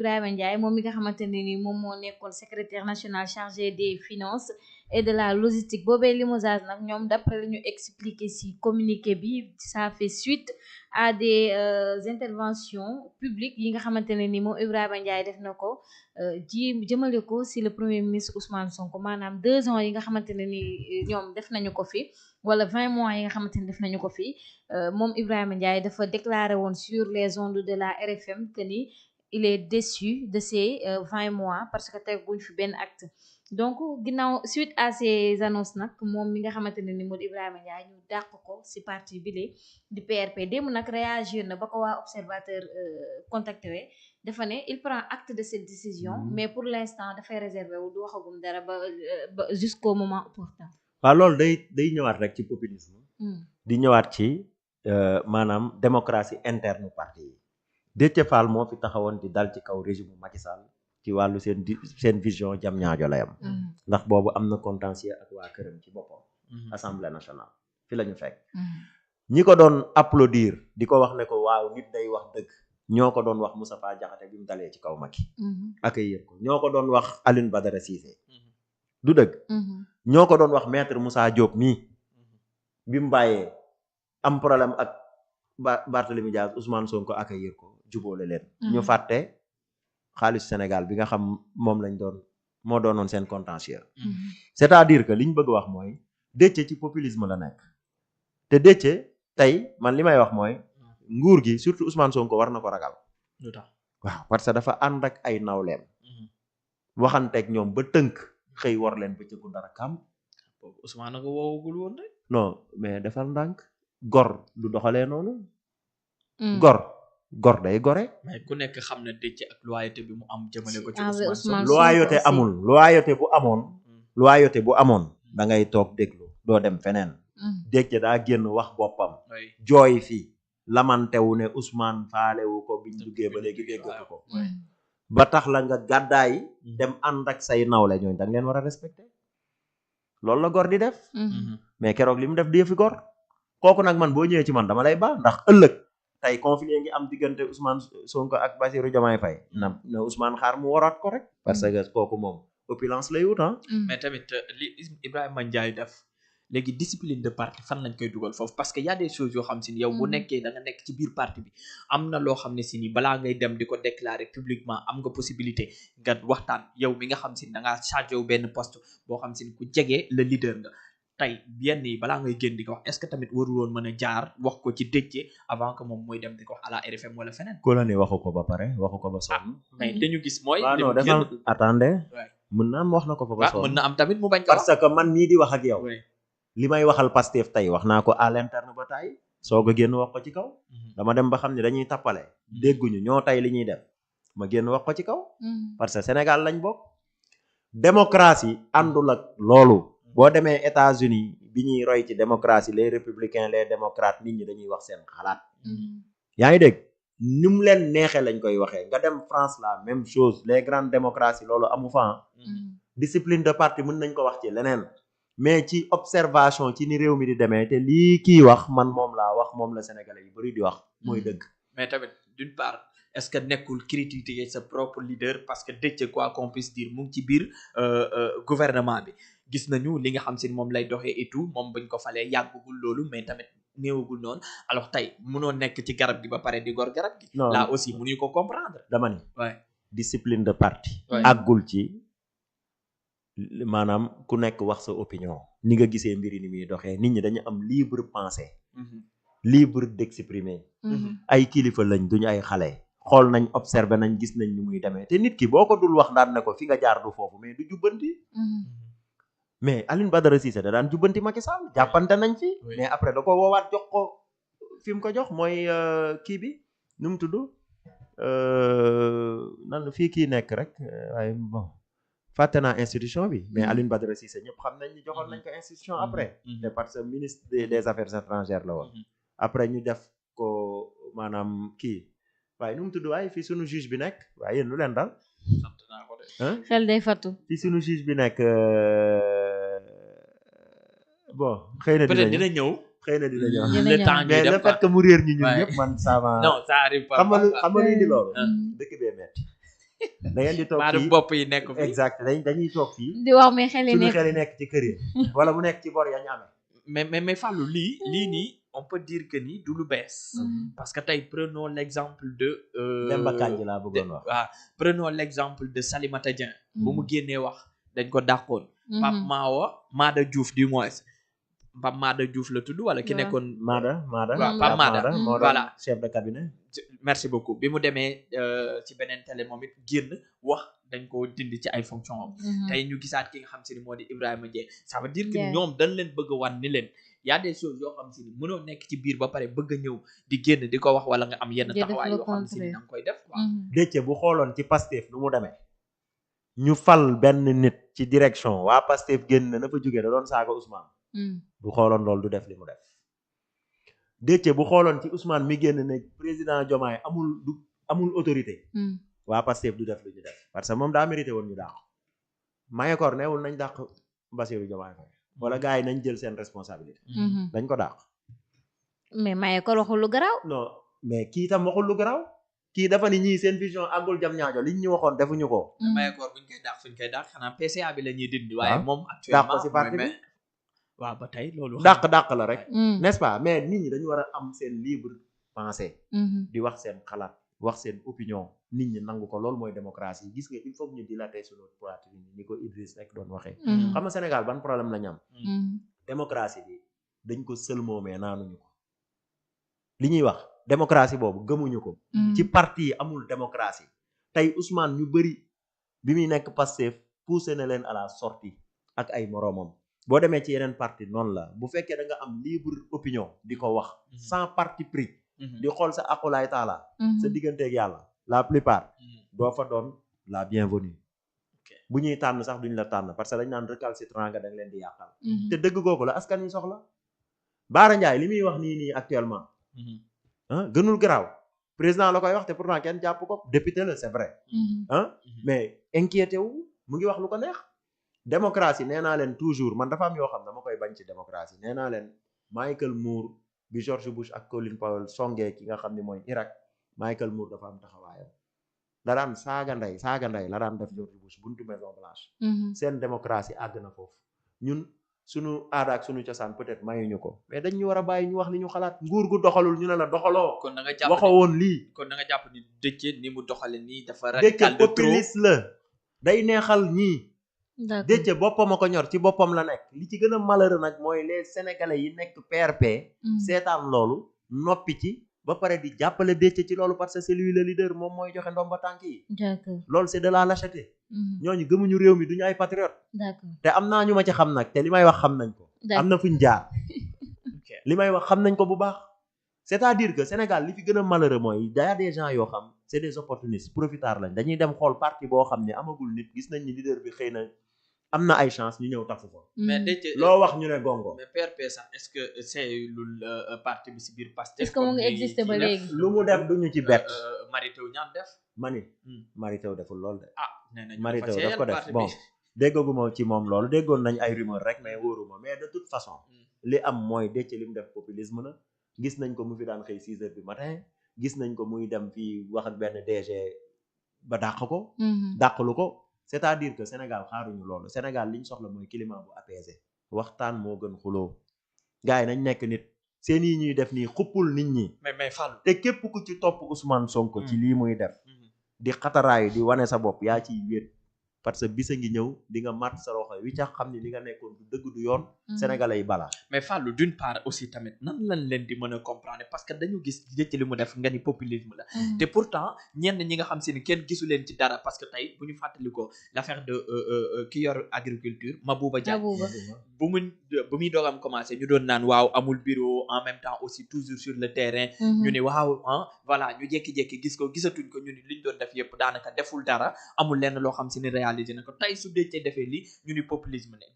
Ibrahima Ndiaye moom mi nga xamante ne ni moom moo nekkoon secrétaire national chargé des finances et de la logistique boobee limogeage nag ñoom d'après la ñu expliqué ci communiqué bi ça fait suite à des interventions publiques yi nga xamante ne ni moom Ibrahima Ndiaye def na ko jëmale ko ci le premier ministre Ousmane Sonko maanaam 2 ans yi nga xamante ne ni ñoom def nañu ko fi wala 20 mois yi nga xamante ni def nañu ko fi moom Ibrahima Ndiaye dafa déclaré woon sur les ondes de la RFM que ni il est déçu de ces 20 mois parce que teguñ fi benn acte donc ginnaaw suite à ces annonces nag moom mi nga xamante ne ni moo di Ibrahima Ndiaye ñu dàq ko ci parti bile di PRP démb nag réagir na ba ko waa observateur contacté we dafa ne il prend acte de cette décision mais pour l'instant dafay réserver wu du waxagum dara ba jusqu'au moment opportun. waaw loolu day ñëwaat rek ci populisme. di ñëwaat ci maanaam démocratie interne parti yi. Déthié Fall moo fi taxawoon di dal ci kaw régime Macky Sall ci wàllu seen vision jam ñaajo lay am. ndax boobu am na contentieux ak waa këram ci boppam. assemblée nationale fi la ñu fekk. ñi ko doon applaudir di ko wax ne ko waaw nit day wax dëgg ñoo ko doon wax Moustapha Diakhaté bi mu dalee ci kaw Macky. accueillir ko ñoo ko doon wax Alioune Badara Cissé. du dëgg. ñoo ko doon wax maître Moussa Diop mii bi mu bàyyee am problème ak Barthélémy Dias Ousmane Sonko accueillir ko jubóole leen. ñu fàtte xaalis Sénégal bi nga xam moom lañ moo doonoon seen contentieux. c'est-à-dire que liñ bëgg wax mooy Déthié ci populisme la nekk te Déthié tey man li may wax mooy nguur gi surtout Ousmane Sonko war na ko ragal. lu tax waaw parce que dafa ànd ak ay nawleem. waxanteeg ñoom ba tënk xëy war leen bëccëgu dara kam. Ousmane nag woowagul woon rek. non mais defal ndànk gor du doxalee noonu. gor day gore. mais ku nekk xam na Déthié ak loyauté bi mu am jëmale ko ci Ousmane Ousmane Sonko. loyauté amul loyauté bu amoon da ngay toog déglu doo dem feneen. Déthié daa génn wax boppam. jooy fi lamantewu ne Ousmane faalewu ko biñ duggee ba léegi déggatu ko. ba tax la nga gàddaay dem ànd ak say nawle ñooñu da nga leen war a respecté loolu la gor di def. mais keroog li mu def di fi gor. kooku nag man boo ñëwee ci man dama lay baax ndax ëllëg tey conflit ngi am diggante Ousmane Sonko ak Bassirou Diomaye Faye na Ousmane xaar mu waraat ko rek. parce que kooku moom opulence lay wut ah. mais tamit li Ibrahima Ndiaye def léegi discipline de parti fan lañ koy dugal foofu parce que y a des choses yoo xam si ni yow bu nekkee da nga nekk ci biir parti bi am na loo xam ne si ni balaa ngay dem di ko déclarer publiquement am nga possibilité nga waxtaan yow mi nga xam si ni da ngaa chargé wu benn poste boo xam si ni ku jege le leader nga tey yenn yi balaa ngay génn di ko wax est-ce que tamit warul woon mën a jaar wax ko ci Déthié avant que moom mooy dem di ko wax à la RFM wala feneen. ko la ne waxu ko ba pare waxu ko ba sonn. mais dañu gis mooy. waaw non defal attendez. mën na am wax na ko fa ba sonn. mën na am tamit mu bañ ko wax parce que man mii di wax ak yow. li may waxal Pastef tey wax naa ko à l'interne ba tey soog a génn wax ko ci kaw. dama dem ba xam ne dañuy tappale dégguñu ñoo tey li ñuy def ma génn wax ko ci kaw. parce que Sénégal lañ bokk. démocratie àndul ak loolu. boo demee États-Unis bi ñuy roy ci démocratie les républicains les démocrates nit ñi dañuy wax seen xalaat. yaa ngi dégg ni mu leen neexee lañ koy waxee nga dem France la même chose les grandes démocraties loolu amu fa. discipline de parti mën nañ ko wax ci leneen. mais ci observation ci ni réew mi di demee te lii kii wax man moom laa wax moom la sénégalais yu bari di wax mooy dëgg. mais tamit d'une part est-ce que nekkul critiquer sa propre leader parce que Déthié quoi qu'on puisse dire mu ngi ci biir gouvernement bi gis nañu li nga xam si moom lay doxee et tout moom bañ ko falee yàggugul loolu mais tamit néewagul noonu alors tey mënoo nekk ci garab gi ba pare di gor garab gi. là aussi mënuñu ko comprendre. dama ni discipline de parti. àggul ci. maanaam ku nekk wax sa opinion ni nga gisee mbiri ni muy doxee nit ñi dañu am libre pensée libre d'exprimer ay kilifa lañ duñu ay xale xool nañ observé nañ gis nañ ni muy demee te nit ki boo ko dul wax daan ne ko fi nga jaar du foofu mais du jubbanti mais Alioune Badara Cissé da daan jubbanti Macky Sall jàppante nañ fi mais après da ko woowaat jox ko fi mu ko jox mooy kii bi nu mu tudd nan fii kii nekk rek waaye bon fàtte naa institution bi mais Alioune Badara Cissé ñëpp xam nañ ni joxoon nañ ko institution après te parce que ministre des affaires étrangères la woon après ñu def ko maanaam kii waaye nu mu tudd waaye fii sunu juge bi nekk waaye yéen lu leen dal xel day fattu fii sunu juge bi nekk bon xëy na dina ñëw xëy na dina ñëw le temps mais le fait que mu réer ñi ñun ñëpp man ça va non ça arrive pas xam nga luy di loolu dëkk bee metti da ngeen di toog maanaam fii bopp yi nekk fi exact dañuy toog fii di wax mais xel yi suñu nekk xel yi nekk ci kër yi wala mu nekk ci bor ya ñu amee mais Fallou lii nii on peut dire que ni du lu bees parce que tey prenons l'exemple de Demba Kandji laa bëggoon wax waaw prenons l'exemple de Salimata Dieng bu mu génnee wax dañ ko dàqoon Pape Maada Diouf du moins Pape Maada Diouf la tudd wala ki nekkoon Maada waaw Pape Maada voilà chef de cabinet merci beaucoup bi mu demee ci beneen télé moom it génn wax dañ ko dindi ci ay fonction am tey ñu gisaat ki nga xam si ni moo di Ibrahima Dieng ça veut dire que ñoom dañ leen bëgg a wan ni leen y a des choses yoo xam si ni mënoo nekk ci biir ba pare bëgg a ñëw di génn di ko wax wala nga am yenn taxawaay yoo xam si ni danga koy def quoi Déthié bu xooloon ci Pastef nu mu demee ñu fal benn nit ci direction waa Pastef génn na fa jógee da doon saaga Ousmane bu xooloon loolu du def li mu def Déthié bu xooloon ci Ousmane mi génn ne président Diomaye amul autorité waa Pastef du def lu ñu def parce que moom daa mérité woon ñu dàq Mayakor neewul nañ dàq Bassirou Diomaye Faye wala gars yi nañ jël seen responsabilité dañ ko dàq mais Mayakor waxul lu garaaw non mais kii tam waxul lu garaaw kii dafa ni ñii seen vision àggul jam ñaajo liñ ñu waxoon defuñu ko Mayakor buñ koy dàq xanaa PCA bi la ñuy dindi waaye moom actuellement dàq ko si parti bi waaw ba tey loolu dàq la rek n'est-ce pas mais nit ñi dañu war a am seen libre pensée di wax seen xalaat wax seen opinion nit ñi nangu ko loolu mooy démocratie gis nga il faut que ñu dilater sur notre poitrine ni ko Idriss rek doon waxee xam nga Sénégal ban problème la ñu am démocratie bi dañ ko sëlmoo mais naanuñu ko li ñuy wax démocratie boobu gëmuñu ko ci parti yi amul démocratie tey Ousmane ñu bëri bi muy nekk Pastef poussé na leen à la sortie ak ay moroomam boo demee ci yeneen parti noonu la bu fekkee da nga am libre opinion di ko wax sans parti pris di xool sa aqulaay taala sa digganteeg yàlla la plupart doo fa doon la bienvenue bu ñuy tànn sax duñ la tànn parce que dañ naan récalcitrant nga da nga leen di yàqal te dëgg googu la askan wi soxla Bara Ndiaye li muy wax nii actuellement gënul garaaw président la koy wax te pourtant kenn jàpp ko député la c'est vrai mais inquiété wu mu ngi wax lu ko neex démocratie nee naa leen toujours man dafa am yoo xam dama koy bañ ci démocratie nee naa leen Michael Moore bi George Bush ak Colin Powell songee ki nga xam ne mooy Irak Michael Moore dafa am taxawaayam da daan saaga ndey la daan def George Bush buntu Maison Blanche seen démocratie àgg na foofu ñun suñu aada ak suñu cosaan peut-être mayuñu ko mais dañ ñu war a bàyyi ñu wax li ñu xalaat nguur gu doxalul ñu ne la doxaloo kon da nga jàpp waxoo woon lii kon da nga jàpp ni Déthié ni mu doxale nii dafa Déthié radical de trop populiste la day neexal ñii Déthié boppam a ko ñor ci boppam la nekk li ci gën a malheureux nag mooy les sénégalais yi nekk PRP seetaan loolu noppi ci ba pare di jàppale Déthié ci loolu parce que c'est lui le leader moom mooy joxe ndomba tànk yi loolu c'est de la lâcheté ñooñu gëmuñu réew mi duñu ay patriote te am naa ñu ma ci xam nag te li may wax xam nañ ko am na fuñ jaar li may wax xam nañ ko bu baax c'est-à-dire que Sénégal li fi gën a malheureux mooy y a des gens yoo xam c'est des opportunistes profiteurs lañ dañuy dem xool parti boo xam ne amagul nit gis nañ ni leader bi xëy na am na ay chance ñu ñëw tafu ko mais Déthié loo wax ñu ne gongo mais PRP sax est-ce que c'est lu parti bi si biir Pastef est-ce que mu ngi exister ba léegi lu mu def duñu ci bett Mary Teuw Niane def Mary Teuw deful lool de nee nañ Mary Teuw daf ko def bon déggaguma ci moom loolu déggoon nañ ay rumeur rek mais wóoruma mais de toute façon li am mooy Déthié li mu def populisme la gis nañ ko mu fi daan xëy 6 heures du matin gis nañ ko muy dem fii wax ak benn DG ba dàqalu ko c'est-à-dire que Sénégal xaaruñu loolu Sénégal liñ soxla mooy climat bu apaisé waxtaan moo gën xuloo gars yi nañ nekk nit seen yi ñuy def nii xuppul nit ñi mais Fallou te képp ku ci topp Ousmane Sonko ci lii muy def di xataraayu di wane sa bopp yaa ciy wéet parce que bisa ngi ñëw di nga màtt sa loxo wi ca xam ni li nga nekkoon du dëgg du yoon sénégalais yi balaa mais Fallou d'une part aussi tamit nan lañ leen di mën a comprendre parce que dañu gis Déthié li mu def nga ni populisme la te pourtant ñenn ñi nga xam si ni kenn gisu leen ci dara parce que tey bu ñu fàttalikoo l'affaire de ki yor agriculture Mabouba Diagne bu muy doogam commencé ñu doon naan waaw amul bureau en même temps aussi toujours sur le terrain ñu ni waaw voilà ñu jékki-jékki gis ko gisatuñ ko ñu ni liñ doon def yëpp daanaka deful dara amul lenn loo xam si ni réalisé na ko tey su Déthié defee lii ñu ni populisme ne